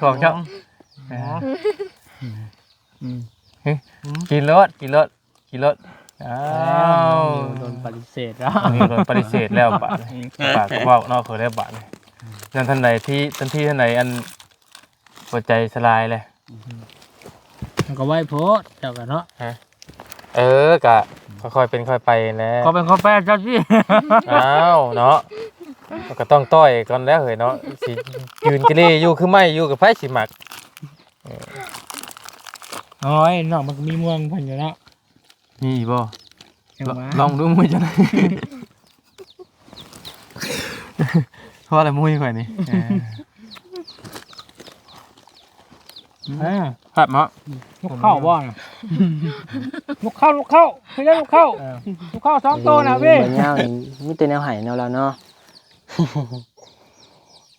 ຂອງເຈົ້າ. ອໍ ເອີ ອືມ ອືມ ກິນໂລດ ກິນໂລດ ກິນໂລດ. ອ້າວ ໂດນປະຕິເສດແລ້ວ ໂດນປະຕິເສດແລ້ວບາດນີ້. ປາກກໍເວົ້າເນາະ ເຂົາແລ້ວບາດນີ້. ນັ້ນທ່ານໃດທີ່ ທ່ານທີ່ທ່ານໃດ ອັນ ຫົວໃຈສະລາຍແຫຼະ. ມັນກໍໄວໂພດເຈົ້າກໍເນາະ. ຮະ? ເອີ ກະຄ່ອຍໆເປັນຄ່ອຍໄປແຫຼະ. ຄ່ອຍເປັນຄ່ອຍໄປເຈົ້າຊິ. ອ້າວ ເນາະ ມັນກໍຕ້ອງຕ່ອຍກ່ອນແຫຼະເຮີ້ຍເນາະ. ຊິຢືນກະເລຢູ່ຄືໄມ້ຢູ່ ກັບໃຜຊິມັກ. ເອີ ໂອ້ຍ ນ້ອງມັນກໍມີມ່ວງເພິ່ນຢູ່ເນາະ. ມີອີກບໍ່? ຍັງວ່າ ລອງດູ ມື້ຈັ່ງໃດ. ພໍແລ້ວ ມຸ້ຍຂ້ອຍນີ້. ເອີ ເອີ ແຊບເນາະ. ນົກເຂົ້າບໍ່ນະ? ນົກເຂົ້າ ນົກເຂົ້າ ຄືເລື່ອງນົກເຂົ້າ. ເອີ ນົກເຂົ້າສອງໂຕນະເວີຍ. ບໍ່ຍາວນີ້ມີແຕ່ແນວໃຫ້ແນວລາວເນາະ.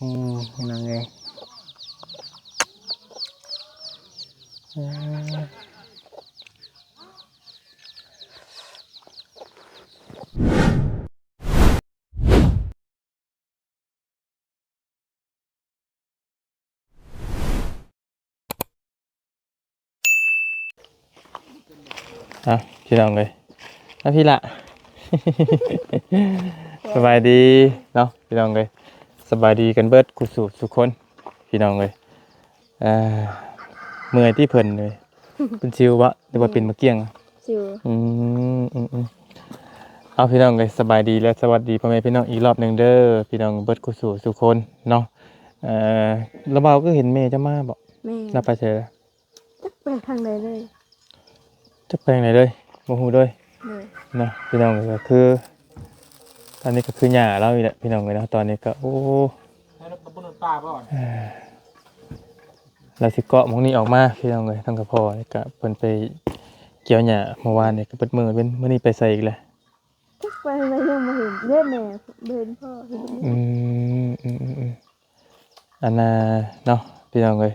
ອືມ ພີ່ນ້ອງເອີຍ. ເອີ ອ່ະ ພີ່ນ້ອງເອີຍ ມາພີ້ລະ. ສະບາຍດີເນາະ ພີ່ນ້ອງເອີຍ. ສະບາຍດີກັນເບິດຄູ່ສູ່ທຸກຄົນ ພີ່ນ້ອງເອີຍ. ເອີ ເມື່ອຍຕິເພິ່ນເລີຍ. ເປັນຊິວບໍ ຫຼືວ່າເປັນມາກຽງ? ຊິວ. ອືມ ອືມ ອືມ. ເອົາ ພີ່ນ້ອງເອີຍ ສະບາຍດີ ແລະ ສະຫວັດດີພໍ່ແມ່ພີ່ນ້ອງອີກລອບໜຶ່ງເດີ ພີ່ນ້ອງເບິດຄູ່ສູ່ທຸກຄົນເນາະ. ເອີ ລະບ່າວຄືເຫັນແມ່ເຈົ້າມາບໍ? ແມ່ນ. ລາວໄປໃສລະ? ຈັກໄປທາງໃດເລີຍ ຈັກໄປທາງໃດເລີຍ ບໍ່ຮູ້ເລີຍ. ໂດຍ ເນາະ ພີ່ນ້ອງເອີຍ. ກໍຄື ອັນນີ້ກໍຄືຫຍ້າລາວນີ້ແຫຼະ ພີ່ນ້ອງເອີຍເນາະ. ຕອນນີ້ກໍ ໂອ້ ໃຊ້ລົດຕະບຸນປາບໍ່? ເອີ ລາວຊິເກາະໝ່ອງນີ້ອອກມາ ພີ່ນ້ອງເອີຍ. ທາງກະພໍ່ນີ້ກະເພິ່ນໄປກ່ຽວຫຍ້າເມື່ອວານນີ້ກໍເບິດມື້ ເປັນມື້ນີ້ໄປໃສອີກແຫຼະ? ຈັກໄປໃນ ຍັງບໍ່ເຫັນເດ້ແມ່ ບໍ່ເຫັນພໍ່. ອືມ ອືມ ອືມ ອືມ. ອັນນ່າເນາະ ພີ່ນ້ອງເອີຍ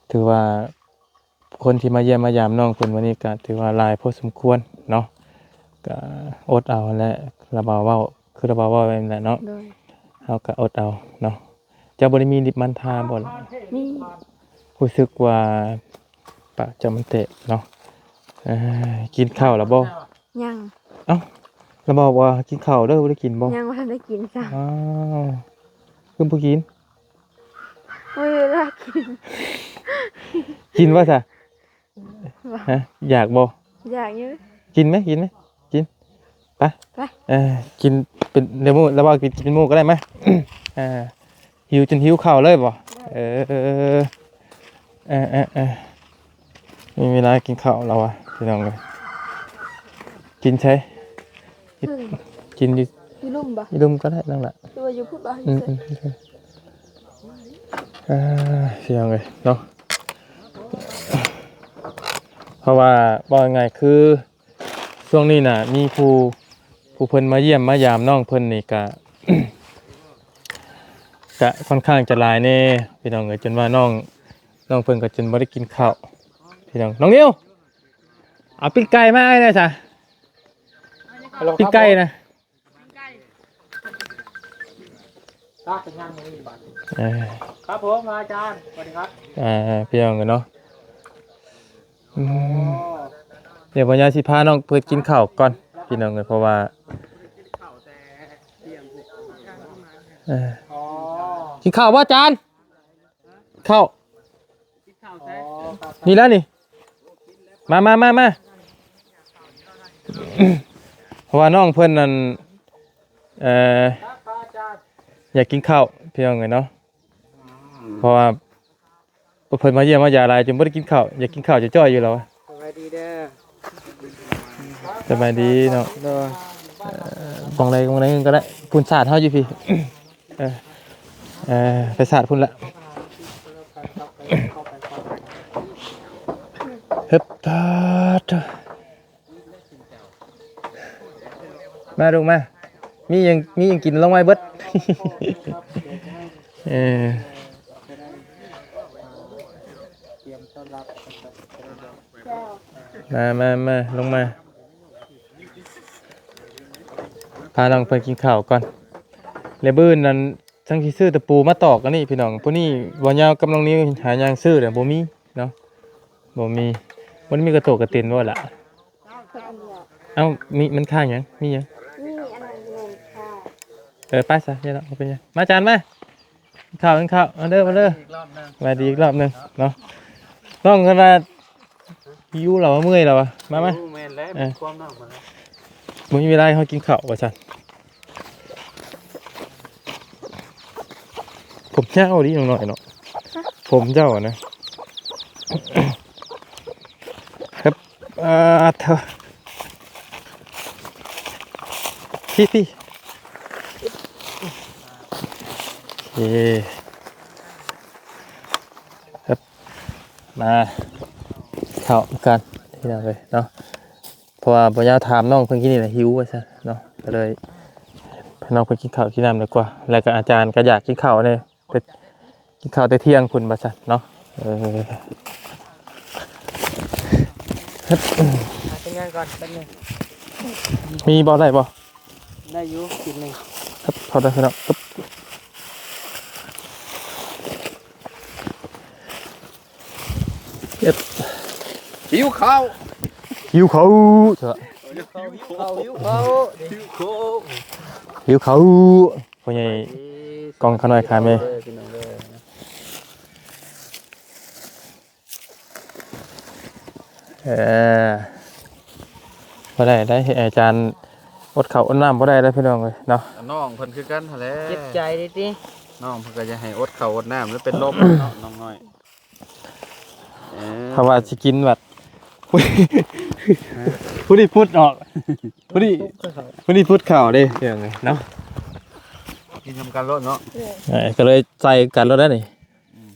ຖືວ່າຄົນທີ່ມາຢ້ຽມມາຢາມນ້ອງເພິ່ນມື້ນີ້ກະຖືວ່າຫຼາຍພໍສົມຄວນເນາະ. ກະອົດເອົາແຫຼະ ລະບ່າວເວົ້າ ຄືລະບ່າວເວົ້ານັ້ນແຫຼະເນາະ. ໂດຍ ເຮົາກະອົດເອົາເນາະ. ເຈົ້າບໍ່ໄດ້ມີລິບມັນທາບໍ່ລະ? ມີ. ຮູ້ສຶກວ່າປາກເຈົ້າມັນແຕກເນາະ. ເອີ ກິນເຂົ້າລະບໍ່? ຍັງ. ເອົ້າ ລະບອກວ່າກິນເຂົ້າເດີ ບໍ່ໄດ້ກິນບໍ່? ຍັງບໍ່ທັນໄດ້ກິນຊ້ຳ. ອ້າວ ຄືບໍ່ກິນ? ບໍ່ມີເວລາກິນ. ກິນບໍ່ຊະ? ບໍ່. ຮະ? ຢາກບໍ່? ຢາກຢູ່. ກິນໄໝ? ກິນໄໝ? ກິນ. ໄປ. ໄປ. ເອີ ກິນເປັນ ດຽວມື້ ລະບອກກິນ ກິນເປັນໝູ່ກໍໄດ້ ມາ. ອ່າ ຫິວຈົນຫິວເຂົ້າເລີຍບໍ່? ເອີ ເອີ ເອີ ເອີ ມີເວລາກິນເຂົ້າແລ້ວວະ ພີ່ນ້ອງເອີຍ. ກິນໃສ? ເທິງ. ກິນຢູ່ ຢູ່ລຸ່ມບໍ່? ຢູ່ລຸ່ມກໍໄດ້ ນັ້ນລະ. ຫຼືວ່າຢູ່ພຸ້ນບໍ່? ອືມ ຢູ່ໃສ? ອືມ ອ່າ ພີ່ນ້ອງເອີຍເນາະ. ເພາະວ່າເວົ້າງ່າຍໆຄື ຊ່ວງນີ້ນະ ມີຜູ້ ຜູ້ເພິ່ນມາຢ້ຽມມາຢາມນ້ອງເພິ່ນນີ້ກະ ກະຄ່ອນຂ້າງຈະຫຼາຍແດ່ ພີ່ນ້ອງເອີຍ. ຈົນວ່ານ້ອງ ນ້ອງເພິ່ນກໍຈົນບໍ່ໄດ້ກິນເຂົ້າ ພີ່ນ້ອງ. ນ້ອງນິວ ເອົາປີ້ງໄກ່ມາໃຫ້ແດ່ຊະ. ປີ້ງໄກ່ນະ. ເອີ ຄັບຜົມ ອາຈານ ສະຫວັດດີຄັບ. ອ່າ ພີ່ນ້ອງເອີຍເນາະ. ອືມ ອໍ ດຽວບັນຍາຊິພານ້ອງເພິ່ນກິນເຂົ້າກ່ອນ ພີ່ນ້ອງເອີຍ ເພາະວ່າ ອໍ ເອີ ກິນເຂົ້າບໍ່ ຈານ? ເຂົ້າ ອໍ ນີ້ແຫຼະນີ້ ມາ ມາ ມາ ມາ. ເພາະວ່ານ້ອງເພິ່ນນັ້ນ ເອີ ຢາກກິນເຂົ້າ ພີ່ນ້ອງເອີຍເນາະ. ເພາະວ່າ ເພິ່ນມາຢ້ຽມມາຢາມຫຼາຍ ຈົນບໍ່ໄດ້ກິນເຂົ້າ ຢາກກິນເຂົ້າຈ່ອຍໆຢູ່ແລ້ວ. ສະບາຍດີເດີ ສະບາຍດີເນາະ. ໂດຍ ເອີ ໝ່ອງໃດໝ່ອງໃດກໍໄດ້ ພຸ້ນສາດເຮົາຢູ່ພີ້. ເອີ ເອີ ໄປສາດພຸ້ນລະ. ເຮີບ ຕາດ ມາລູກມາ ມີຫຍັງ ມີຫຍັງກິນລົງມາເບິດ. ເອີ ມາ ມາ ມາ ລົງມາ ພານ້ອງເພິ່ນກິນເຂົ້າກ່ອນ ແລ້ວມື້ອື່ນນັ້ນ ຈັ່ງຊິຊື້ຕະປູມາຕອກອັນນີ້ພີ່ນ້ອງ. ຜູ້ນີ້ບໍ່ຍາວກັບນ້ອງນິວຫາຍ່າງຊື້ແຫຼະ ບໍ່ມີເນາະ ບໍ່ມີ. ມັນມີກະໂຕກກະເຕັນບໍ່ລະ? ເອົ້າ ມີ ມັນຄ້າງຫຍັງ? ມີຫຍັງ? ມີອັນນັ້ນແມ່ນຄ່າ. ເອີ ໄປຊະ ຢ່າດອກ ບໍ່ເປັນຫຍັງ. ມາ ຈານມາ ກິນເຂົ້າ ກິນເຂົ້າ ມາເດີ ມາເດີ. ສະບາຍດີອີກລອບໜຶ່ງເນາະ. ນ້ອງເພິ່ນວ່າຫິວແລ້ວ ເມື່ອຍແລ້ວ ມາ ມາ. ຫິວ ແມ່ນແລ້ວ ເອີ ມີຄວາມນ້ອງມາແລ້ວ ບໍ່ມີເວລາໃຫ້ເຮົາກິນເຂົ້າວ່າຊັ້ນ. ຜົມຍາວດີນ້ອງນ້ອຍເນາະ ຜົມເຈົ້ານະ. ເອີ ເອີ ເທີ ພີ້ ພີ້ ເອີ ມາເຂົ້າກັນພີ່ນ້ອງເອີຍເນາະ. ເພາະວ່າບໍ່ຍາວຖາມນ້ອງເພິ່ນກິນນີ້ລະຫິວວ່າຊັ້ນເນາະ ກໍເລີຍໃຫ້ນ້ອງເພິ່ນກິນເຂົ້າກິນນ້ຳດີກວ່າ. ແລ້ວກໍອາຈານກໍຢາກກິນເຂົ້າແດ່ ໄປກິນເຂົ້າແຕ່ທ່ຽງພຸ້ນວ່າຊັ້ນເນາະ. ເອີ ຫາເຮັດງານກ່ອນແປັບໜຶ່ງ. ມີບໍ່ ໄດ້ບໍ່? ໄດ້ຢູ່ ກິນໜຶ່ງ. ຂໍໂທດພີ່ນ້ອງ. ເອີ ຫິວເຂົ້າ ຫິວເຂົ້າ ຫິວເຂົ້າ ຫິວເຂົ້າ ຫິວເຂົ້າ ຫິວເຂົ້າ. ພໍ່ໃຫຍ່ກອງຂານ້ອຍຂາແມ່ ເອີ ບໍ່ໄດ້ໄດ໋ ອາຈານອົດເຂົ້າອົດນ້ຳບໍ່ໄດ້ເດ້ພີ່ນ້ອງເອີຍເນາະ. ນ້ອງເພິ່ນຄືກັນຫັ້ນແຫຼະ ເຈັບໃຈເດ້ຕິ ນ້ອງເພິ່ນກໍຢາກໃຫ້ອົດເຂົ້າອົດນ້ຳ ຫຼືເປັນລົມເນາະ ນ້ອງນ້ອຍ. ເອີ ເພາະວ່າຊິກິນບັດ ຜູ້ນີ້ພຸດອອກ ຜູ້ນີ້ ຜູ້ນີ້ພຸດເຂົ້າເດ້ພີ່ນ້ອງເອີຍເນາະ. ກິນນຳກັນໂລດເນາະ ເອີ ກໍເລີຍໃສ່ກັນໂລດໄດ໋ນີ້. ອືມ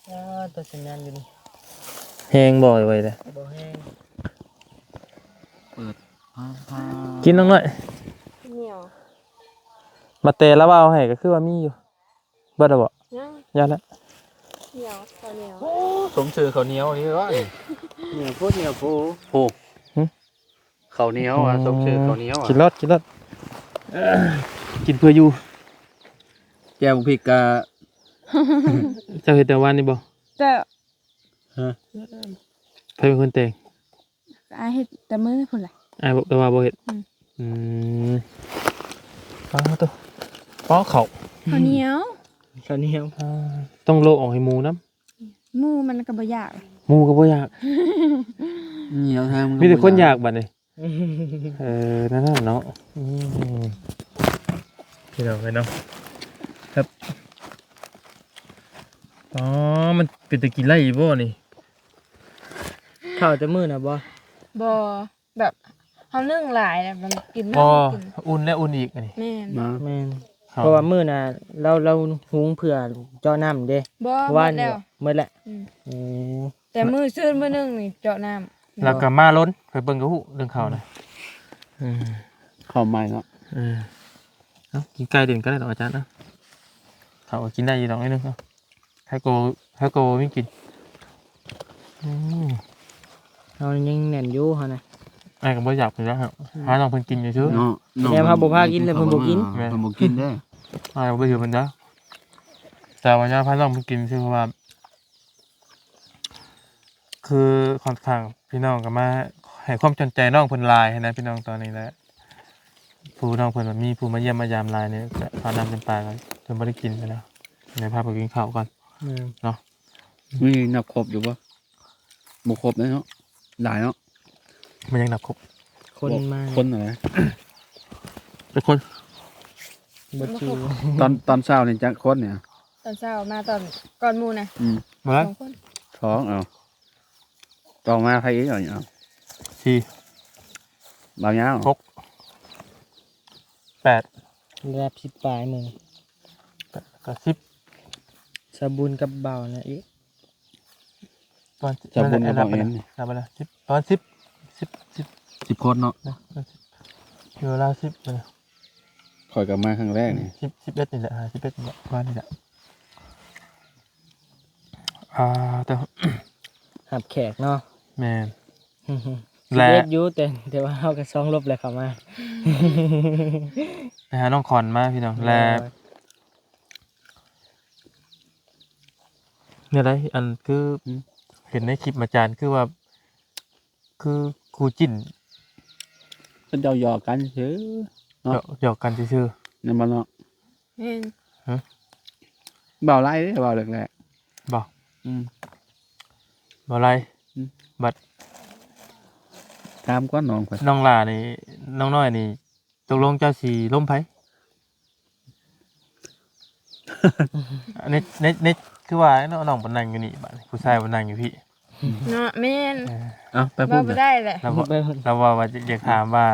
ອ່າ ຕົວສັນຍານຢູ່ນີ້ ແຮງບໍ່ໄວໆເດ້? ບໍ່ແຮງ. ເປີດ ກິນນ້ອງນ້ອຍ ໜຽວ ມາແຕ່ລະເວົ້າໃຫ້ກໍຄືວ່າມີຢູ່. ເບິດແລ້ວບໍ່? ຍັງ ຍັງລະ ໜຽວ ເຂົ້າໜຽວ. ໂອ້ ສົມຊື່ເຂົ້າໜຽວນີ້ວະ ໜຽວໂພດໜຽວໂພ. ໂອ້ ຫຶ ເຂົ້າໜຽວ ອືມ ສົມຊື່ເຂົ້າໜຽວ. ກິນໂລດ ກິນໂລດ ກິນເພື່ອຢູ່. ແຈ່ວບັກພິກກະ ເຈົ້າເຮັດແຕ່ວານນີ້ບໍ່? ເຈົ້າ ຮະ ໃຜເປັນຄົນແຕ່ງ? ອ້າຍເຮັດແຕ່ມື້ພຸ້ນແຫຼະ ອ້າຍບໍ່ ແຕ່ວ່າບໍ່ເຮັດ. ອືມ ອືມ ປາໂຕ ປາເຂົ້າ ເຂົ້າໜຽວ ເຂົ້າໜຽວ. ອ່າ ຕ້ອງໂລະອອກໃຫ້ໝູນຳ ໝູມັນກໍບໍ່ຢາກ ໝູກໍບໍ່ຢາກ ໜຽວແທ້ ມີແຕ່ຄົນຢາກບັດນີ້. ເອີ ນັ້ນເນາະ ອືມ ພີ່ນ້ອງເອີຍເນາະ ຄັບ. ອໍ ມັນເປັນຕາກິນໄດ້ຢູ່ບໍ່ນີ້? ເຂົ້າແຕ່ມື້ນະບໍ່? ບໍ່ ແບບເຮົາໜຶ້ງຫຼາຍແລ້ວມັນກິນ ອໍ ມັນກິນ ອຸ່ນແລ້ວອຸ່ນອີກອັນນີ້. ແມ່ນ ແມ່ນ ເພາະວ່າມື້ນະ ລາວ ລາວຫຸງເພື່ອເຈາະນ້ຳເດ້. ບໍ່ ວານນີ້ໝົດແລ້ວ ໝົດແລ້ວ. ອືມ ອືມ ແຕ່ມື້ຊືນມື້ໜຶ່ງນີ້ເຈາະນ້ຳ ແລ້ວກໍມາລົ້ນ ໄປເບິ່ງກໍຮູ້ເລື່ອງເຂົ້ານະ. ອືມ ເຂົ້າໃໝ່ເນາະ. ເອີ ເອົາ ກິນໄກ່ເດັ່ນກໍໄດ້ດອກອາຈານເນາະ ເຂົ້າກໍກິນໄດ້ຢູ່ດອກໜ້ອຍໜຶ່ງເນາະ. ໃຫ້ໂກ ໃຫ້ໂກມີກິນ. ອືມ ເຮົາຍັງແໜ້ນຢູ່ຫັ້ນນະ. ອ້າຍກໍບໍ່ຢາກເປັນຫຍັງ ອືມ ພານ້ອງເພິ່ນກິນຊື່ໆ ເນາະ. ແມ່ນ ເຮົາບໍ່ພາກິນແລ້ວເພິ່ນບໍ່ກິນ. ແມ່ນ ເພິ່ນບໍ່ກິນເດ້ ອ້າຍກໍບໍ່ຖືເພິ່ນນະ ແຕ່ວ່າຢາກພານ້ອງເພິ່ນກິນຊື່ ເພາະວ່າ ຄືຂ້ອນຂ້າງພີ່ນ້ອງກໍມາໃຫ້ຄວາມສົນໃຈນ້ອງເພິ່ນຫຼາຍຫັ້ນນະພີ່ນ້ອງ. ຕອນນີ້ແຫຼະ ຜູ້ນ້ອງເພິ່ນວ່າມີຜູ້ມາຢ້ຽມມາຢາມຫຼາຍນີ້ ກໍພານ້ອງເພິ່ນໄປ ເພິ່ນບໍ່ໄດ້ກິນຫັ້ນນະ. ແມ່ນ ພາໄປກິນເຂົ້າກ່ອນ. ແມ່ນ ເນາະ. ມີນັບຄົບຢູ່ບໍ່? ບໍ່ຄົບເດ້ເນາະ ຫຼາຍເນາະ. ມັນຍັງນັບຄົບ ຄົນມາ ຄົນຫັ້ນນະ ຈັກຄົນ? ບໍ່ຈື່. ຕອນ ຕອນເຊົ້ານີ້ຈັກຄົນນີ້? ຕອນເຊົ້າມາຕອນກ່ອນໝູ່ນະ. ອືມ ສອງຄົນ ສອງ. ເອົາ ຕໍ່ມາໃຜອີກ? ເອົາ ສີ່ ບ່າວຍາວ ຫົກ ແປດ ລະດັບສິບປາຍມື້ນີ້ ກໍສິບ ສາວບຸນກັບບ່າວນະອີກ. ຕອນ ສາວບຸນກັບບ່າວເອັນ ນັບໄປລະ ສິບ ປະມານສິບ ສິບ ສິບ ສິບຄົນເນາະ. ຢູ່ລາວສິບ ຂ້ອຍກໍມາຄັ້ງແລກນີ້ ສິບ ສິບເອັດນີ້ແຫຼະ ສິບເອັດນີ້ແຫຼະ ປະມານນີ້ແຫຼະ. ອ່າ ແຕ່ ຮັບແຂກເນາະ. ແມ່ນ. ແລະ ສິບເອັດຢູ່ ແຕ່ ແຕ່ວ່າເຮົາກໍຊ່ອງລົບແລ້ວເຂົ້າມາ ໄປຫານ້ອງຂວັນມາພີ່ນ້ອງ ແລະ ໂດຍ ແນວໃດ? ອັນຄື ອືມ ເຫັນໃນຄລິບອາຈານ ຄືວ່າ ຄືຄູ່ຈິ້ນ ເຂົາເຈົ້າຫຍອກກັນຊື່ເນາະ ຫຍອກ ຫຍອກກັນຊື່ໆ ແມ່ນບໍ່ເນາະ? ແມ່ນ ຮະ? ເວົ້າຫຼາຍເດ້ ເວົ້າແລກໆ ບໍ່? ອືມ ບໍ່ຫຼາຍ ອືມ ບັດ ຖາມກ່ອນນ້ອງຂ້ອຍ ນ້ອງຫຼ້ານີ້ ນ້ອງນ້ອຍນີ້ ຕົກລົງເຈົ້າຊິລົມໃຜ? ໃນ ໃນ ໃນ ຄືວ່າເນາະ ນ້ອງໄປນັ່ງຢູ່ນີ້ ບາດນີ້ຜູ້ຊາຍໄປນັ່ງຢູ່ພີ້ ເນາະ ແມ່ນ ເອີ ເອົາ ໄປພຸ້ນ ເວົ້າບໍ່ໄດ້ແຫຼະ ລາວ ລາວເວົ້າວ່າ ຢາກຖາມວ່າ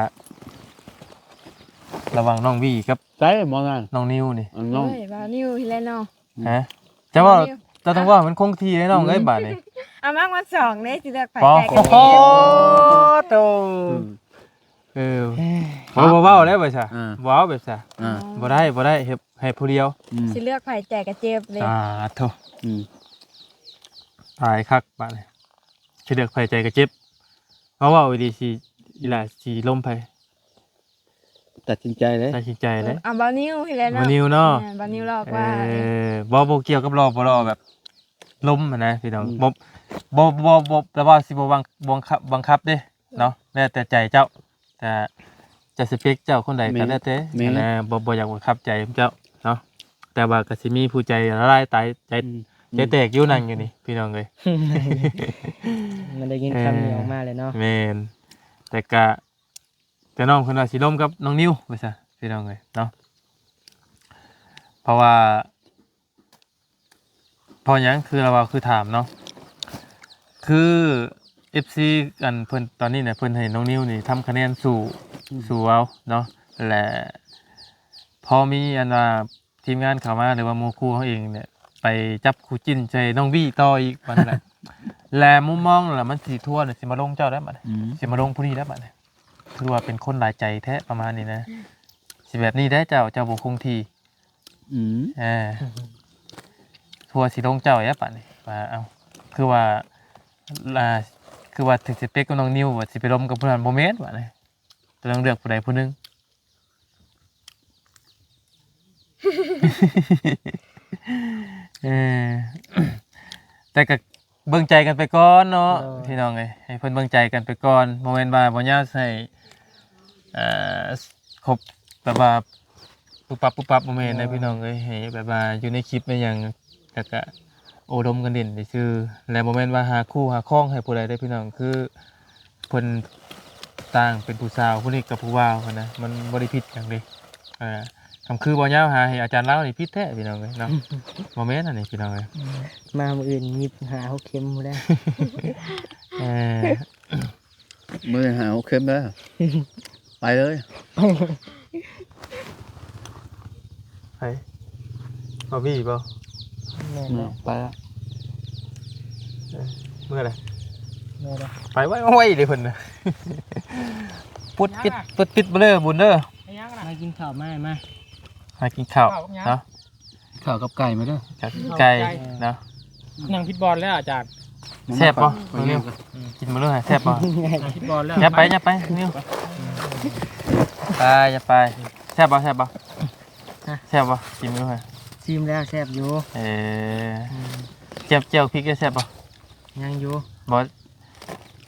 ລະຫວ່າງນ້ອງວີກັບ ໃສໝໍນັ້ນ ນ້ອງນິວນີ້ ນ້ອງ ໂອ້ຍ ບ່າວນິວພີ້ແຫຼະເນາະ ຮະ? ເຈົ້າເວົ້າ ເຈົ້າຕ້ອງເວົ້າໃຫ້ມັນຄົງທີ່ເດ້ນ້ອງເອີຍ ອືມ ບາດນີ້ ເອົາມາ ມາສອງເດ້ ຊິເລືອກໃຜ ປາ ແຕ່ ໂອ້ໂຫ ໂຕ ອືມ ເອີ ເວົ້າ ເວົ້າ ເວົ້າແລ້ວໄປຊະ ອ່າ ເວົ້າແບບຊະ ອ່າ ບໍ່ໄດ້ ບໍ່ໄດ້ ເຮັດໃຫ້ຜູ້ດຽວ ອືມ ຊິເລືອກໃຜແຕ່ກໍເຈັບເດ້ ສາທຸ ອືມ ຕາຍຄັກບາດນີ້ ຊິເລືອກໃຜໃຈກໍເຈັບ ເວົ້າ ເວົ້າດີໆ ຊິ ອີຫຼ້າຊິລົມໃຜ? ຕັດສິນໃຈເລີຍ ຕັດສິນໃຈເລີຍ ເອີ ເອົາບ່າວນິວພີ້ແຫຼະເນາະ ບ່າວນິວເນາະ ແມ່ນ ບ່າວນິວຫຼອກວ່າ ເອີ ບໍ່ ບໍ່ກ່ຽວກັບຫຼອກບໍ່ຫຼອກ ແບບລົມຫັ້ນນະພີ່ນ້ອງ ອືມ ບໍ່ ບໍ່ ບໍ່ ບໍ່ ແບບວ່າຊິບໍ່ບັງ ບັງຄັບ ບັງຄັບເດ້ ເນາະ ແລ້ວແຕ່ໃຈເຈົ້າ ຈະ ຈະສະເປັກເຈົ້າຄົນໃດກໍແລ້ວແຕ່ ແມ່ນ ຫັ້ນນະ ບໍ່ ບໍ່ຢາກບັງຄັບໃຈເຈົ້າເນາະ ແຕ່ວ່າກໍຊິມີຜູ້ໃຈລະລາຍຕາຍ ໃຈ ອືມ ໃຈແຕກຢູ່ ອືມ ນັ່ງຢູ່ນີ້ພີ່ນ້ອງເອີຍ ມັນໄດ້ຍິນຄຳນີ້ອອກມາແລ້ວເນາະ ເອີ ແມ່ນ ແຕ່ກະ ແຕ່ນ້ອງເພິ່ນວ່າຊິລົມກັບນ້ອງນິວວ່າຊະພີ່ນ້ອງເອີຍເນາະ ເພາະວ່າ ເພາະຫຍັງ ຄືລາວເວົ້າ ຄືຖາມເນາະ ຄືເອັຟຊີ ອັນເພິ່ນ ຕອນນີ້ນະ ເພິ່ນໃຫ້ນ້ອງນິວນີ້ທຳຄະແນນສູ້ ອືມ ສູ້ເອົາເນາະ ແລະ ພໍມີອັນວ່າທີມງານເຂົ້າມາ ຫຼືວ່າໝູ່ຄູ່ເຮົາເອງນີ້ ໄປຈັບຄູ່ຈິ້ນໃສ່ນ້ອງວີຕໍ່ອີກບັດນັ້ນແຫຼະ ແລະ ມຸມມອງລະມັນຊິທົວນີ້ ຊິມາລົງເຈົ້າແລ້ວບັດນີ້ ອືມ ຊິມາລົງຜູ້ນີ້ແລ້ວບັດນີ້ ຄືວ່າເປັນຄົນຫຼາຍໃຈແທ້ປະມານນີ້ນະ ອືມ ຊິແບບນີ້ແດ່ເຈົ້າ ເຈົ້າບໍ່ຄົງທີ່ ອືມ ເອີ ທົວຊິລົງເຈົ້າແລ້ວບາດນີ້ ວ່າ ເອົ້າ ຄືວ່າ ລະ ຄືວ່າຖືກສະເປັກກັບນ້ອງນິວ ວ່າຊິໄປລົມກັບຜູ້ນັ້ນ ບໍ່ແມ່ນບາດນີ້ ຕ້ອງເລືອກຜູ້ໃດຜູ້ໜຶ່ງ ເອີ ແຕ່ກໍເບິ່ງໃຈກັນໄປກ່ອນເນາະ ໂດຍ ພີ່ນ້ອງເອີຍ ໃຫ້ເພິ່ນເບິ່ງໃຈກັນໄປກ່ອນ ບໍ່ແມ່ນວ່າບໍ່ຍາວໃສ່ ເອີ ຄົບແບບວ່າປຸບປັບປຸບປັບ ບໍ່ແມ່ນເດ້ ໂດຍ ພີ່ນ້ອງເອີຍ ໃຫ້ແບບວ່າຢູ່ໃນຄລິບໃນຫຍັງ ແລ້ວກະໂອ້ລົມກັນຫຼິ້ນຊື່ໆ ແລະ ບໍ່ແມ່ນວ່າຫາຄູ່ຫາຄອງໃຫ້ຜູ້ໃດເດ້ພີ່ນ້ອງ ຄືເພິ່ນຕ່າງເປັນຜູ້ສາວ ຜູ້ນີ້ກັບຜູ້ບ່າວຫັ້ນນະ ມັນບໍ່ໄດ້ຜິດຫຍັງເດ້ ອ່າ ຄຳຄືບໍ່ຍາວຫາໃຫ້ອາຈານລາວນີ້ຜິດແທ້ພີ່ນ້ອງເອີຍເນາະ ບໍ່ແມ່ນອັນນີ້ພີ່ນ້ອງເອີຍ ມາມື້ອື່ນຍິບຫ້າຫົກເຂັມພຸ້ນແຫຼະ ເອີ ມື້ນີ້ຫາຫົກເຂັມແລ້ວ ໄປເລີຍ ໃຜ ບາວບີບໍ່? ແມ່ນແຫຼະ ໄປລະ ເອີ ເມື່ອໃດ? ເມື່ອໃດ? ໄປໄວໆເດ້ເພິ່ນນະ ປຸດປິດ ປຸດປິດບໍ່ເລີບຸນເດີ ມາກິນເຂົ້າ ມາ ມາ ມາກິນເຂົ້າເນາະ ເຂົ້າກັບໄກ່ມາເດີ ກັບໄກ່ເນາະ ນັ່ງຜິດບ່ອນແລ້ວອາຈານ ແຊບບໍ່? ກິນມາເລີຍ ແຊບບໍ່? ຜິດບ່ອນແລ້ວ ຢ່າໄປ ຢ່າໄປ ນິວ ໄປ ຢ່າໄປ ແຊບບໍ່? ແຊບບໍ່? ຮະ ແຊບບໍ່? ກິນມາເລີຍ ຊີມແລ້ວແຊບຢູ່ ເອີ ອືມ ແຈ່ວ ແຈ່ວພິກແຊບບໍ່? ຍັງຢູ່ ບໍ່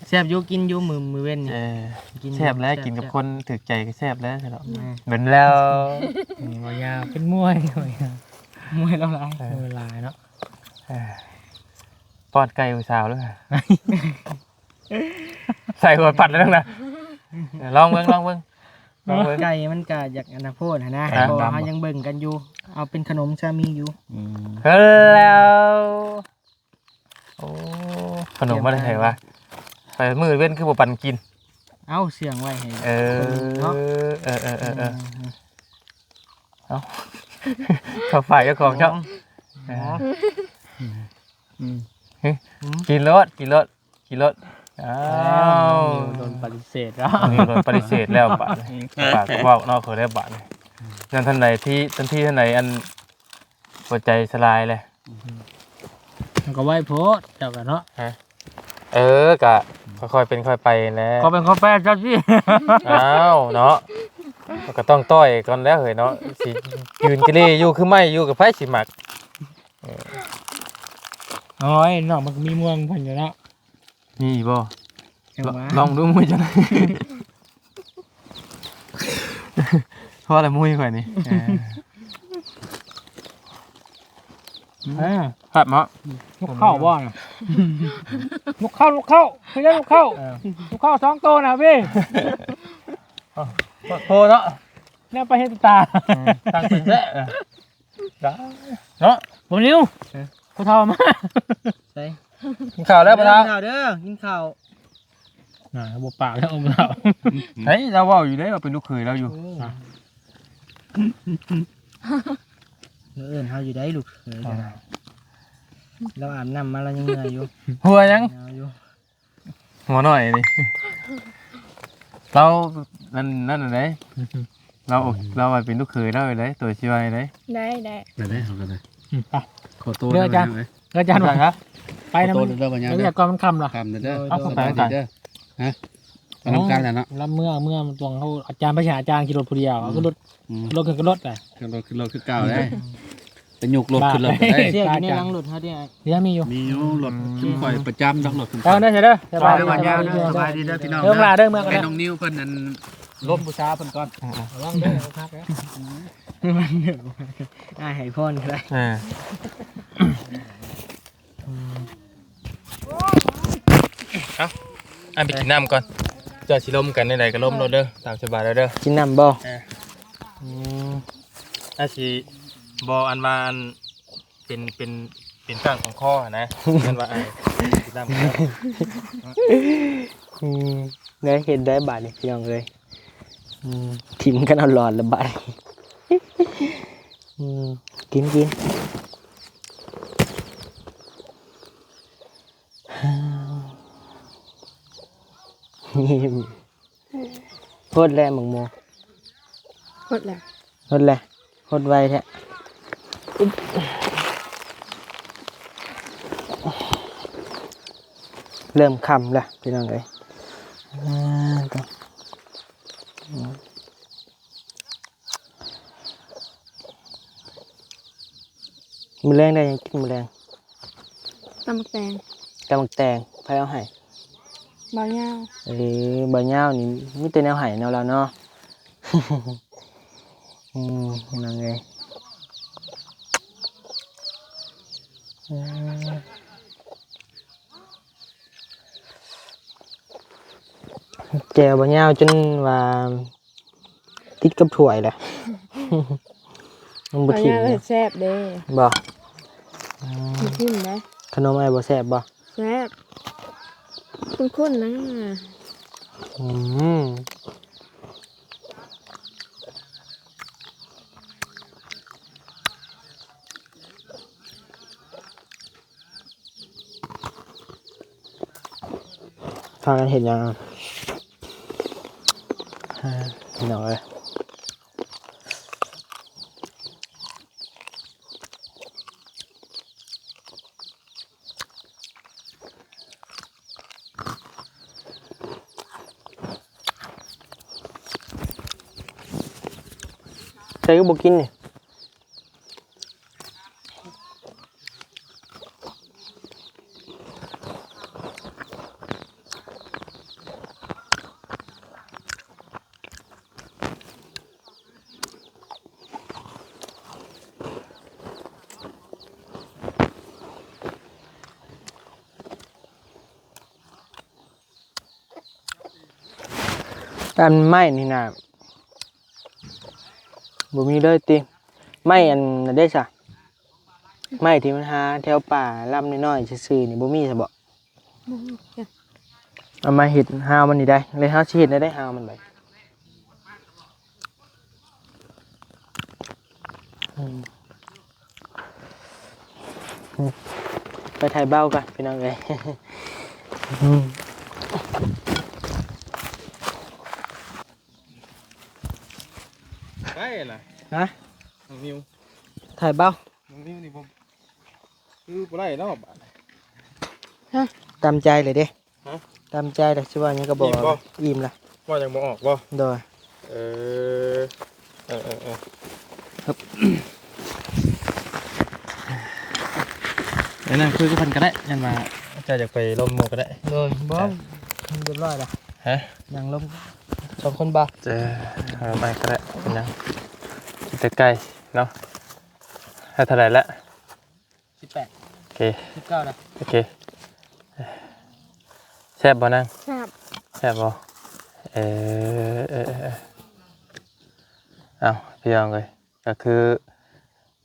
ແຊບຢູ່ ກິນຢູ່ມື້ ມື້ເວັນນີ້ ເອີ ກິນຢູ່ ແຊບແລ້ວ ແຊບ ກິນກັບ ແຊບ ຄົນຖືກໃຈກໍແຊບແລ້ວ ອືມ ເປັນແລ້ວ ອືມ ບໍ່ຍາວ ເປັນມວຍ ມວຍລາວຫຼາຍ ເອີ ມວຍຫຼາຍເນາະ ເອີ ປ້ອນໄກ່ຜູ້ສາວເດີ ໃສ່ຫົວປັດແລ້ວນະ ລອງເບິ່ງ ລອງເບິ່ງ ລອງເບິ່ງ ໄກ່ມັນກະຢາກອັນນະໂພດຫັ້ນນະ ອ່າ ເພາະວ່າເຮົາຍັງເບິ່ງກັນຢູ່ ເອົາເປັນຂະໜົມຊາມີຢູ່ ອືມ ແລ້ວ ໂອ້ ຂະໜົມມາແຕ່ໃສວະ? ໄປມື້ເວັນຄືບໍ່ປັນກິນ? ເອົ້າ ເຊື່ອງໄວ້ໃຫ້ ເອີ ເນາະ ເອີ ເອີ ເອີ ເອີ ເອົ້າ ເຂົ້າຝາກເຈົ້າຂອງເຈົ້າ ອໍ ເອີ ອືມ ກິນໂລດ ກິນໂລດ ກິນໂລດ ອ້າວ ໂດນປະຕິເສດແລ້ວ ໂດນປະຕິເສດແລ້ວບາດນີ້ ປາກເວົ້ານອກເຂົາໄດ້ບາດນີ້ ນັ້ນ ທ່ານໃດທີ່ ທ່ານທີ່ ທ່ານໃດ ອັນ ຫົວໃຈສະລາຍແຫຼະ ມັນກໍໄວໂພດເຈົ້າກໍເນາະ ຮະ ເອີ ກະ ຄ່ອຍໆເປັນຄ່ອຍໄປແຫຼະ ຂໍເປັນຂໍໄປເຈົ້າຊິ ອ້າວເນາະ ກໍຕ້ອງຕ່ອຍກ່ອນແຫຼະເຮີ້ຍເນາະ ຊິຢືນກະເລຢູ່ຄືໄມ້ຢູ່ ກັບໃຜຊິມັກ. ໂອ້ຍ ນ້ອງມັນກໍມີມວຍຂອງເພິ່ນຢູ່ເນາະ. ມີບໍ່? ຈັ່ງຫວະ ລອງ ລອງດູ ມວຍຈັ່ງໃດ? ພໍລະ ມວຍຂ້ອຍນີ້ ເອີ ເອີ ແຊບເນາະ. ນົກເຂົ້າບໍ່ນະ? ນົກເຂົ້າ ນົກເຂົ້າ ຄືນກເຂົ້າ ເອີ ນົກເຂົ້າສອງໂຕນະພີ່. ໂອ້ ໂພດເນາະ ແນວໄປເຮັດຕາ ອືມ ຕັ້ງເປັນແທ້ ເນາະ ບໍ່ນິວ ເອີ ຜູ້ເຖົ້າມາ ໃສ ກິນເຂົ້າແລ້ວບໍ່ເຖົ້າ? ກິນເຂົ້າເດີ ກິນເຂົ້າ ອ່າ ບໍ່ປາກແລ້ວບໍ່ເຖົ້າ ເຮີ້ຍ ລາວເວົ້າຢູ່ເດ້ ວ່າເປັນລູກເຂີຍລາວຢູ່ ໂອ້ ລາວເອີ້ນເຮົາຢູ່ໄດ໋ ລູກເຂີຍກໍໄດ້ ອ່າ ລາວອາບນ້ຳມາລາວຍັງເມື່ອຍຢູ່ ຫົວຫຍັງ? ເມື່ອຍຢູ່. ຫົວໜ້ອຍນີ້ ລາວນັ້ນ ນັ້ນໃດ໋ ລາວ ອືມ ລາວວ່າເປັນລູກເຂີຍລາວໃດ໋ ໂຕຊິວ່າໃດ໋ ໄດ້ ໄດ້ ໄດ້ ເຮົາກໍໄດ້ ອືມ ໄປ ຂໍໂຕ ເດີອາຈານ ເດີອາຈານ ໄປນຳ ໄປນຳ ໄປກ່ອນ ມັນຄ່ຳລະ ຄ່ຳເດີ ເອົາ ສະບາຍດີເດີ ຮະ ໄປນຳກັນແຫຼະເນາະ ລະເມື່ອ ເມື່ອມັນຕ້ອງເຮົາ ອາຈານໄປຫາອາຈານຂີ່ລົດຜູ້ດຽວ ອືມ ຂຶ້ນລົດ ອືມ ລົດຂຶ້ນກັບລົດນະ ຂຶ້ນລົດ ຂຶ້ນລົດຄືເກົ່າເດ້ ອືມ ໄປຍົກລົດຂຶ້ນລົດໄດ້ ເຊຍຢູ່ໃນຫຼັງລົດເຮົາເດ້ ເດ ມີຢູ່ ມີຢູ່ ລົດ ອືມ ຊຸມຂ້ອຍປະຈຳດອກ ລົດຊຸມຂ້ອຍ ໄປເດີ ສະບາຍດີ ສະບາຍດີເດີ ສະບາຍດີເດີພີ່ນ້ອງ ເດີ ເດີ ເດີ ເດີ ເດີ ເດີ ເດີ ໃຫ້ນ້ອງນິວເພິ່ນອັນ ລົມບູຊາເພິ່ນກ່ອນ ອືມ ລະວັງເດີ ພັກເດີ ອ້າຍໃຫ້ພອນກໍໄດ້ ເອີ ອືມ ເອົາ ອັນໄປກິນນ້ຳກ່ອນ ເຈົ້າຊິລົມກັນແນວໃດກໍລົມໂລດເດີ ຕາມສະບາຍເດີ ກິນນ້ຳບໍ່? ເອີ ອືມ ອັນຊິບໍ່ ອັນວ່າອັນ ເປັນ ເປັນ ເປັນກາງຂອງຄໍຫັ້ນນະ ແມ່ນວ່າອ້າຍກິນນ້ຳ ອືມ ໄດ້ເຮັດໄດ້ບາດນີ້ພີ່ນ້ອງເອີຍ ອືມ ຖິ້ມກັນເອົາຫຼອດລະບາດນີ້ ອືມ ກິນ ກິນ ຫົດແລ້ວໝາກໂມ ຫົດແລ້ວ ຫົດແລ້ວ ຫົດໄວແທ້ ເລີ່ມຄ່ຳແລ້ວພີ່ນ້ອງເອີຍ ອ່າ ໂຕ ມື້ແລງໄດ້ຫຍັງກິນມື້ແລງ? ຕຳບັກແຕງ ຕຳບັກແຕງ ໃຜເອົາໃຫ້? ບ່າວຍາວ ເອີ ບ່າວຍາວນີ້ມີແຕ່ແນວໃຫ້ເນາະລາວເນາະ ອືມ ພີ່ນ້ອງເອີຍ ເອີ ແຈ່ວບ່າວຍາວຈົນວ່າ ຕິດກັບຖ້ວຍແຫຼະ ມັນບໍ່ຖິ້ມເນາະ ແຊບເດ້ ບໍ່ ອືມ ບໍ່ຖິ້ມເດ້ ຂະໜົມອ້າຍບໍ່ແຊບບໍ່? ແຊບ ຂຸ້ນໆນະ ອືມ ພາກັນເຮັດຫຍັງ? ເອີ ພີ່ນ້ອງເອີຍ ໃສ່ຄືບໍ່ກິນນີ້? ອັນໄມ້ນີ້ນະ ບໍ່ມີເລີຍຕິ? ໄມ້ອັນນັ້ນເດ້ຊະ? ໄມ້ທີ່ມັນຫາແຖວປ່າລຳນ້ອຍໆຊື່ໆນີ້ ບໍ່ມີຊະບໍ? ບໍ່ຮູ້ຈັກ ເອົາມາເຮັດຮາວມັນນີ້ໄດ້ ແລ້ວເຮົາຊິເຮັດແນວໃດຮາວມັນບາດ? ອືມ ໄປຖ່າຍເບົາກ່ອນພີ່ນ້ອງເອີຍ ອືມ ໄປລະ ຮະ ນ້ອງນິວ ຖ່າຍເບົາ ນ້ອງນິວນີ້ບໍ່ ຄືບໍ່ໄດ້ເນາະບາດນີ້ ຮະ ຕາມໃຈເລີຍເດ້ ຮະ ຕາມໃຈແລ້ວ ຊິເວົ້າຫຍັງກໍບອກ. ອີ່ມບໍ່? ອີ່ມລະ. ເວົ້າຫຍັງບໍ່ອອກບໍ່? ໂດຍ. ເອີ ເອີ ເອີ ເອີ ໄປນັ່ງຄຸຍກັບເພິ່ນກໍໄດ້ ຍັນວ່າເຈົ້າຢາກໄປລົມໝູ່ກໍໄດ້. ໂດຍ. ບໍ່ ເອີ ມັນຮຽບຮ້ອຍລະ. ຮະ? ນັ່ງລົມສອງຄົນບໍ່? ເອີ ເອົາໄປກໍໄດ້ ເປັນຫຍັງ ກິນແຕ່ໄກ່ເນາະ. ໃຫ້ເທົ່າໃດລະ? ສິບແປດ. ໂອເຄ ສິບເກົ້ານະ. ໂອເຄ ແຊບບໍ່ນາງ? ແຊບ. ແຊບບໍ່? ເອີ ເອີ ເອີ ເອີ ເອົ້າ ພີ່ນ້ອງເອີຍ ກໍຄື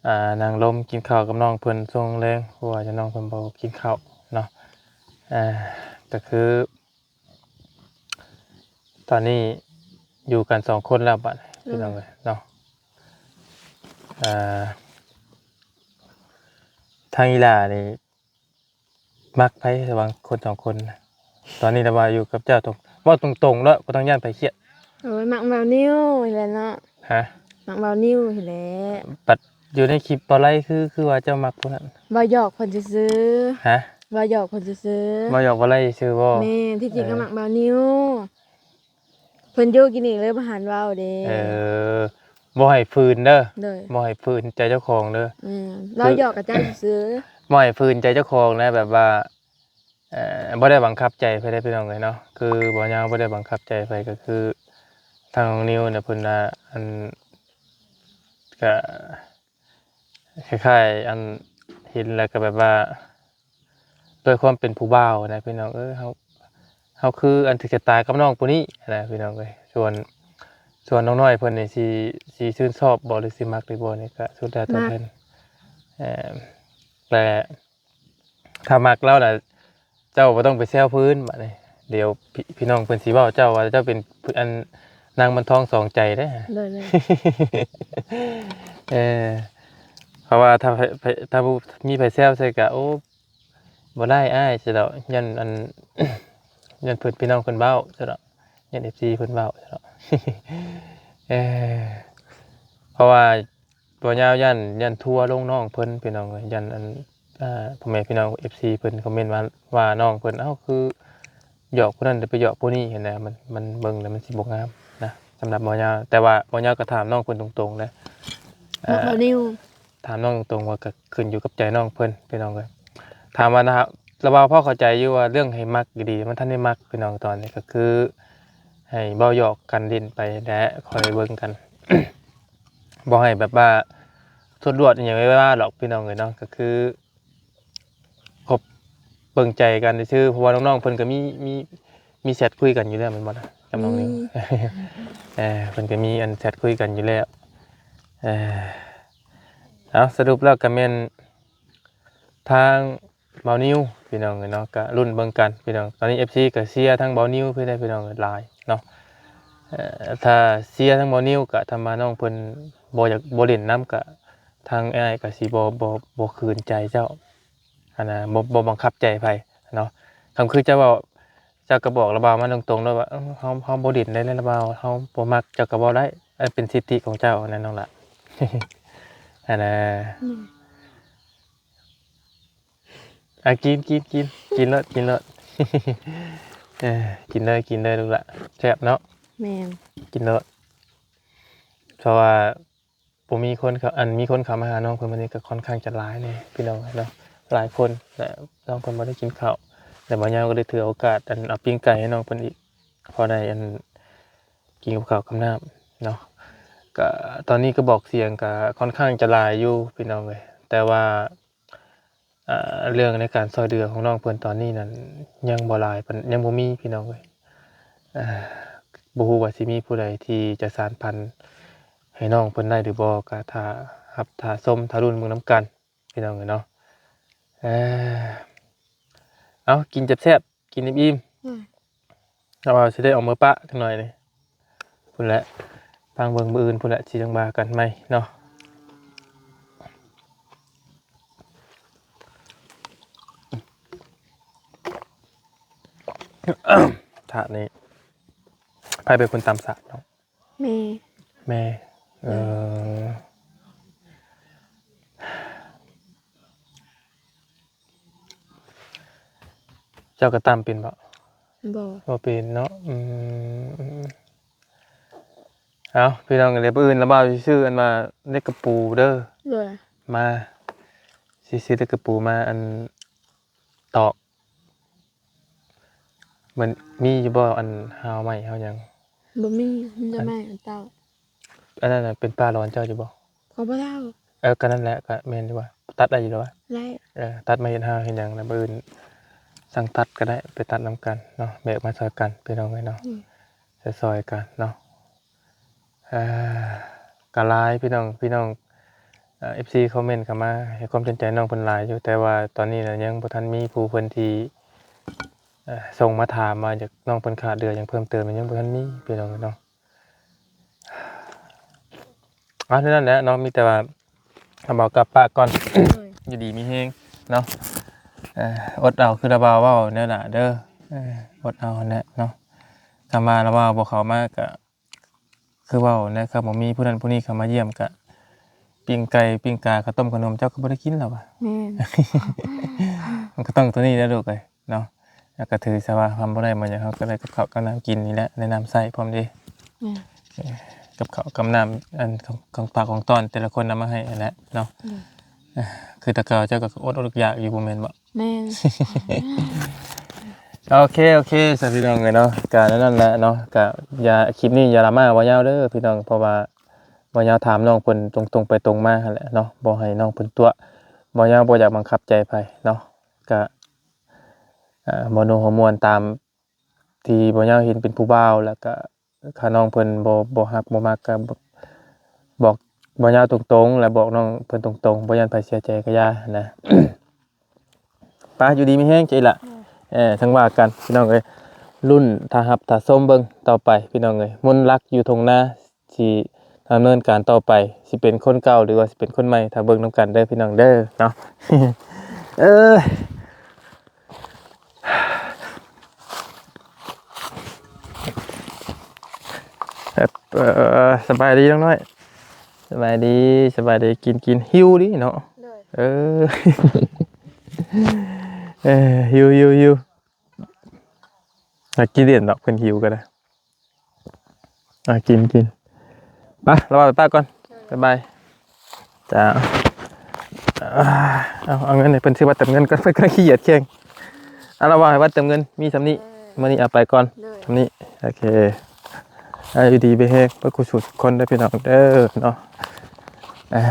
ອ່າ ນັ່ງລົມກິນເຂົ້າກັບນ້ອງເພິ່ນຊ່ວງແລງ ເພາະວ່ານ້ອງເພິ່ນບໍ່ກິນເຂົ້າເນາະ. ອ່າ ກໍຄື ຕອນນີ້ຢູ່ກັນສອງຄົນແລ້ວບັດ ໂດຍ ພີ່ນ້ອງເອີຍເນາະ. ອ່າ ທາງອີ່ຫຼ້ານີ້ມັກໃຜລະຫວ່າງຄົນສອງຄົນນະ? ຕອນນີ້ລະວ່າຢູ່ກັບເຈົ້າ ຕ້ອງເວົ້າຕົງໆເນາະ ບໍ່ຕ້ອງຢ້ານໃຜຄຽດ. ໂອ້ຍ ມັກບ່າວນິວນີ້ແຫຼະເນາະ. ຮະ? ມັກບ່າວນິວນີ້ແຫຼະ. ບັດຢູ່ໃນຄລິບບໍ່ໄລ ຄື ຄືວ່າເຈົ້າມັກຜູ້ນັ້ນ? ເວົ້າຫຍອກເພິ່ນຊື່ໆ. ຮະ? ເວົ້າຫຍອກເພິ່ນຊື່ໆ. ເວົ້າຫຍອກບໍ່ໄລຊື່ບໍ່? ແມ່ນ ທີ່ຈິງກໍມັກບ່າວນິວ. ເອີ ເພິ່ນຢູ່ກິນອີກເລີຍບໍ່ຫັນເວົ້າເດ້. ເອີ ບໍ່ໃຫ້ຝືນເດີ. ໂດຍ. ບໍ່ໃຫ້ຝືນໃຈເຈົ້າຂອງເດີ. ແມ່ນ ເວົ້າຫຍອກກັບເຈົ້າຊື່ໆ. ບໍ່ໃຫ້ຝືນໃຈເຈົ້າຂອງນະ ແບບວ່າ ເອີ ບໍ່ໄດ້ບັງຄັບໃຈໃຜເດ້ພີ່ນ້ອງເອີຍເນາະ. ຄືບໍ່ຍາວບໍ່ໄດ້ບັງຄັບໃຈໃຜ ກໍຄືທາງນ້ອງນິວນະ ເພິ່ນວ່າ ອັນ ກະ ຄ້າຍໆ ອັນ ເຫັນແລ້ວກໍແບບວ່າ ດ້ວຍຄວາມເປັນຜູ້ບ່າວນະພີ່ນ້ອງເອີຍ ເຮົາ ເຮົາຄືອັນຖືກຊະຕາກັບນ້ອງຜູ້ນີ້ນະພີ່ນ້ອງເອີຍ. ສ່ວນ ສ່ວນນ້ອງນ້ອຍເພິ່ນນີ້ຊິ ຊິຊື່ນຊອບບໍ່ ຫຼືຊິມັກຫຼືບໍ່ນີ້ ກໍສຸດແລ້ວແຕ່ເພິ່ນ. ເອີ ແຕ່ ຖ້າມັກລາວນະ ເຈົ້າບໍ່ຕ້ອງໄປແຊວເພິ່ນບາດນີ້ ດຽວພີ່ ພີ່ນ້ອງເພິ່ນຊິເວົ້າເຈົ້າວ່າເຈົ້າເປັນ ອັນ ນາງວັນທອງສອງໃຈເດ້. ໂດຍໆ. ເອີ ເພາະວ່າຖ້າໃຜ ໃຜ ຖ້າບໍ່ມີໃຜແຊວໃສ່ກະ ໂອ້ ບໍ່ໄດ້ອ້າຍ ຊັ້ນດອກ ຢ້ານ ອັນ ຢ້ານເພິ່ນ ພີ່ນ້ອງເພິ່ນເວົ້າ ຊັ້ນດອກ ຢ້ານເອັຟຊີເພິ່ນເວົ້າ ຊັ້ນດອກ. ເອີ ເພາະວ່າ ບໍ່ຍາວຢ້ານ ຢ້ານທົວລົງນ້ອງເພິ່ນພີ່ນ້ອງເອີຍ ຢ້ານອັນ ອ່າ ພໍ່ແມ່ພີ່ນ້ອງເອັຟຊີເພິ່ນຄອມເມັນວ່າ ວ່ານ້ອງເພິ່ນ ເອົ້າ ຄືຫຍອກຜູ້ນັ້ນແຕ່ໄປຫຍອກຜູ້ນີ້ຫັ້ນນະ ມັນ ມັນເບິ່ງແລ້ວມັນຊິບໍ່ງາມນະ ສຳລັບບໍ່ຍາວ. ແຕ່ວ່າບໍ່ຍາວກໍຖາມນ້ອງເພິ່ນຕົງໆເດ້ ເອີ ບໍ່ນິວ ຖາມນ້ອງຕົງໆວ່າ ກໍຂຶ້ນຢູ່ກັບໃຈນ້ອງເພິ່ນພີ່ນ້ອງເອີຍ. ຖາມວ່ານະ ລະບ່າວພໍເຂົ້າໃຈຢູ່ວ່າເລື່ອງໃຫ້ມັກດີໆ ມັນທັນໄດ້ມັກພີ່ນ້ອງ ຕອນນີ້ກໍຄືໃຫ້ເວົ້າຫຍອກກັນຫຼິ້ນໄປແຫຼະ ຄ່ອຍເບິ່ງກັນ. ບໍ່ໃຫ້ແບບວ່າໂທດລວດອີ່ຫຍັງໄວ້ວ່າດອກພີ່ນ້ອງເອີຍເນາະ ກໍຄືຄົບເບິ່ງໃຈກັນຊື່ໆ. ເພາະວ່ານ້ອງໆເພິ່ນກໍມີ ມີ ມີແຊັດຄຸຍກັນຢູ່ແລ້ວແມ່ນບໍ່ນະ ກັບນ້ອງນິວ? ມີ ເອີ ເພິ່ນກໍມີອັນແຊັດຄຸຍກັນຢູ່ແລ້ວ. ເອີ ເອົາ ສະຫຼຸບແລ້ວກໍແມ່ນທາງ ບ່າວນິວພີ່ນ້ອງເອີຍເນາະ ກະລຸ້ນເບິ່ງກັນພີ່ນ້ອງ. ຕອນນີ້ເອັຟຊີກະເຊຍທັງບ່າວນິວເພິ່ນໄດ້ພີ່ນ້ອງເອີຍ ຫຼາຍເນາະ. ເອີ ຖ້າເຊຍທັງບ່າວນິວກະ ຖ້າວ່ານ້ອງເພິ່ນບໍ່ຢາກ ບໍ່ຫຼິ້ນນຳກະ ທາງອ້າຍກະຊິບໍ່ ບໍ່ ບໍ່ຂືນໃຈເຈົ້າຫັ້ນນະ ບໍ່ ບໍ່ບັງຄັບໃຈໃຜເນາະ. ຄຳຄືເຈົ້າເວົ້າ ເຈົ້າກະບອກລະບ່າວມາຕົງໆໂລດວ່າ ເອີ ເຮົາ ເຮົາບໍ່ຫຼິ້ນໄດ້ແລ້ວລະບ່າວ ເຮົາບໍ່ມັກ ເຈົ້າກະເວົ້າໄດ້ ອັນເປັນສິດທິຂອງເຈົ້າຫັ້ນນະນ້ອງຫຼ້າ ຫັ້ນນະ. ອືມ ອ່ະ ກິນ ກິນ ກິນ ກິນໂລດ ກິນໂລດ. ເອີ ກິນເລີຍ ກິນເລີຍລູກຫຼ້າ ແຊບເນາະ. ແມ່ນ ກິນໂລດ ເພາະວ່າບໍ່ມີຄົນເຂົ້າ ອັນ ມີຄົນເຂົ້າມາຫານ້ອງເພິ່ນມື້ນີ້ກໍຄ່ອນຂ້າງຈະຫຼາຍແດ່ພີ່ນ້ອງເນາະ ຫຼາຍຄົນ ແລະ ນ້ອງເພິ່ນບໍ່ໄດ້ກິນເຂົ້າ ແລະ ບ່າວຍາວກໍໄດ້ຖືໂອກາດ ອັນ ເອົາປີ້ງໄກ່ໃຫ້ນ້ອງເພິ່ນອີກ ພໍໄດ້ ອັນ ກິນກັບເຂົ້າກັບນ້ຳເນາະ. ກະຕອນນີ້ກະບອກສຽງກະຄ່ອນຂ້າງຈະຫຼາຍຢູ່ພີ່ນ້ອງເອີຍ ແຕ່ວ່າ ເອີ ເລື່ອງໃນການຊ່ອຍເຫຼືອຂອງນ້ອງເພິ່ນຕອນນີ້ນັ້ນ ຍັງບໍ່ຫຼາຍປານ ຍັງບໍ່ມີພີ່ນ້ອງເອີຍ. ເອີ ບໍ່ຮູ້ວ່າຊິມີຜູ້ໃດທີ່ຈະສານຝັນໃຫ້ນ້ອງເພິ່ນໄດ້ຫຼືບໍ່ ກະຖ້າຮັບຖ້າຊົມຖ້າລຸ້ນເບິ່ງນຳກັນພີ່ນ້ອງເອີຍເນາະ. ເອີ ເອົາ ກິນແຊບໆ ກິນອີ່ມໆ. ອືມ ເອົາວ່າຊິໄດ້ອອກເມືອປະຈັກໜ້ອຍນີ້ ພຸ້ນແຫຼະ ຟັງເບິ່ງມື້ອື່ນພຸ້ນແຫຼະ ຊິຈັ່ງວ່າກັນໃໝ່ເນາະ. ຖາດນີ້ ໃຜເປັນຄົນຕຳສາກເນາະ? ແມ່ ແມ່. ເອີ ເອີ ເຈົ້າກໍຕຳເປັນບໍ່? ບໍ່ ບໍ່ເປັນເນາະ ອືມ ເອົາ ພີ່ນ້ອງ ດຽວມື້ອື່ນລະບ່າວຊິຊື້ອັນວ່າເຫຼັກກະປູເດີ ໂດຍ ມາ ຊິຊື້ເຫຼັກກະປູມາອັນຕອກ ມັນມີຢູ່ບໍ່ ອັນຮາວໄມ້ຮາວຫຍັງ? ບໍ່ມີ ມີແຕ່ໄມ້ອັນເຕົາ. ອັນນັ້ນເປັນປ່າລອນເຈົ້າຢູ່ບໍ່? ຂອງພໍ່ເຖົ້າ. ເອີ ກໍນັ້ນແຫຼະ ກໍແມ່ນຢູ່ວ່າ ຕັດໄດ້ຢູ່ແລ້ວວ່າ ໄດ້ ເອີ ຕັດມາເຮັດຮາວເຮັດຫຍັງ ແລ້ວມື້ອື່ນສັ່ງຕັດກໍໄດ້ ໄປຕັດນຳກັນເນາະ ແບກມາຊ່ອຍກັນ ພີ່ນ້ອງເອີຍເນາະ ຊ່ອຍໆກັນເນາະ. ອ່າ ກໍຫຼາຍພີ່ນ້ອງ ພີ່ນ້ອງ ເອີ ເອັຟຊີ ຄອມເມັນເຂົ້າມາໃຫ້ຄວາມສົນໃຈນ້ອງເພິ່ນຫຼາຍຢູ່ ແຕ່ວ່າຕອນນີ້ນະຍັງບໍ່ທັນມີຜູ້ເພິ່ນທີ່ ເອີ ສົ່ງມາຖາມວ່າຢາກ ນ້ອງເພິ່ນຂາດເຫຼືອຫຍັງເພີ່ມເຕີມ ຍັງບໍ່ທັນມີພີ່ນ້ອງເນາະ. ເອົາ ເທົ່ານັ້ນແຫຼະເນາະ ມີແຕ່ວ່າລະບ່າວກັບປະກ່ອນ ໂດຍ ຢູ່ດີມີແຮງເນາະ ເອີ ອົດເອົາ ຄືລະບ່າວເວົ້າແນວລະເດີ ເອີ ອົດເອົາຫັ້ນແຫຼະເນາະ. ຄຳວ່າລະບ່າວບໍ່ເຂົ້າມາກໍ ຄືເວົ້າແຫຼະ ຄັນບໍ່ມີຜູ້ນັ້ນຜູ້ນີ້ເຂົ້າມາຢ້ຽມກະ ປີ້ງໄກ່ ປີ້ງກາ ເຂົ້າຕົ້ມຂະໜົມ ເຈົ້າກໍບໍ່ໄດ້ກິນແລ້ວວ່າ ແມ່ນ ມັນກໍຕ້ອງໂຕນີ້ແຫຼະລູກເອີຍເນາະ. ແລ້ວກໍຖືຊະວ່າທຳບໍ່ໄດ້ບໍ່ຫຍັງ ເຮົາກໍໄດ້ກັບເຂົ້າກັບນ້ຳກິນນີ້ແຫຼະ ໄດ້ນ້ຳໃຊ້ພ້ອມເດ້ ແມ່ນ ເອີ ກັບເຂົ້າກັບນ້ຳ ອັນຂອງ ຂອງຝາກຂອງຕ້ອນແຕ່ລະຄົນນຳມາໃຫ້ຫັ້ນແຫຼະເນາະ ໂດຍ ເອີ ຄືແຕ່ເກົ່າເຈົ້າກໍອົດອົດຢາກຢູ່ບໍ່ແມ່ນບໍ່? ແມ່ນ ໂອເຄ ໂອເຄ ຊະພີ່ນ້ອງເອີຍເນາະ ກະນັ້ນແຫຼະເນາະ ກະຢ່າ ຄລິບນີ້ຢ່າລາມາເວົ້າຍາວເດີພີ່ນ້ອງ ເພາະວ່າເວົ້າຍາວຖາມນ້ອງເພິ່ນຕົງໆໄປຕົງມາຫັ້ນແຫຼະເນາະ ບໍ່ໃຫ້ນ້ອງເພິ່ນຕົວະ ເວົ້າຍາວບໍ່ຢາກບັງຄັບໃຈໃຜເນາະ ກະ ອ່າ ເວົ້າໂນ້ຫົວມ່ວນຕາມທີ່ເວົ້າຍາວເຫັນເປັນຜູ້ບ່າວ ແລ້ວກະ ຖ້ານ້ອງເພິ່ນບໍ່ ບໍ່ຮັກບໍ່ມັກກໍບອກ ບອກເວົ້າຍາວຕົງໆ ແລະບອກນ້ອງເພິ່ນຕົງໆ ບໍ່ຢ້ານໃຜເສຍໃຈກໍຢ່ານະ. ໄປ ຢູ່ດີມີແຮງເຈົ້າອີ່ຫຼະ ເອີ ຈັ່ງວ່າກັນພີ່ນ້ອງເອີຍ ລຸ້ນຖ້າຮັບຖ້າຊົມເບິ່ງຕໍ່ໄປພີ່ນ້ອງເອີຍ ມົນລັກຢູ່ທົ່ງນາ ຊິດຳເນີນການຕໍ່ໄປ ຊິເປັນຄົນເກົ່າ ຫຼືວ່າຊິເປັນຄົນໃໝ່ ຖ້າເບິ່ງນຳກັນເດີພີ່ນ້ອງເດີເນາະ ເອີ. ເອີ ສະບາຍດີນ້ອງນ້ອຍ ສະບາຍດີ ສະບາຍດີ ກິນ ກິນ ຫິວດີເນາະ ໂດຍ ເອີ ເອີ ຫິວ ຫິວ ຫິວ ຫາກິນເດັ່ນດອກ ເພິ່ນຫິວກໍໄດ້. ອ່າ ກິນ ກິນ ໄປ ລະບ່າວໄປປະກ່ອນ ບາຍບາຍ ຈ້າ ເອົາ ເອົາເງິນໃຫ້ເພິ່ນ ຊື້ບັດເຕີມເງິນກ່ອນ ເພິ່ນກຳລັງຂີ້ຢຽດແຂ່ງ ອ່າ ລະບ່າວໃຫ້ບັດເຕີມເງິນ ມີສ່ຳນີ້ ໂດຍ ມື້ນີ້ເອົາໄປກ່ອນ ໂດຍ ສ່ຳນີ້ ໂອເຄ ອ່າ ຢູ່ດີມີແຮງ ເບິດຄູ່ສູ່ທຸກຄົນເດີພີ່ນ້ອງເດີເນາະ ອ່າ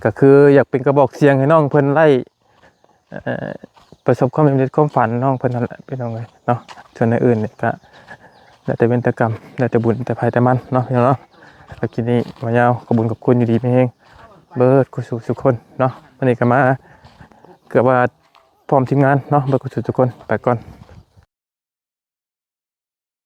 ກໍຄືຢາກເປັນກະບອກສຽງໃຫ້ນ້ອງເພິ່ນໄດ້ ເອີ ປະສົບຄວາມສຳເລັດຄວາມຝັນນ້ອງເພິ່ນຫັ້ນແຫຼະພີ່ນ້ອງເອີຍເນາະ ສ່ວນແນວອື່ນນີ້ກະແລ້ວແຕ່ເວນແຕ່ກຳ ແລ້ວແຕ່ບຸນແຕ່ໃຜແຕ່ມັນເນາະພີ່ນ້ອງເນາະ ແລ້ວກິນນີ້ບໍ່ຍາວ ຂອບບຸນຂອບຄຸນ ຢູ່ດີມີແຮງເບິດຄູ່ສູ່ທຸກຄົນເນາະ ມື້ນີ້ກະມາເກືອບວ່າພ້ອມທີມງານເນາະ ເບິດຄູ່ສູ່ທຸກຄົນ ໄປກ່ອນ.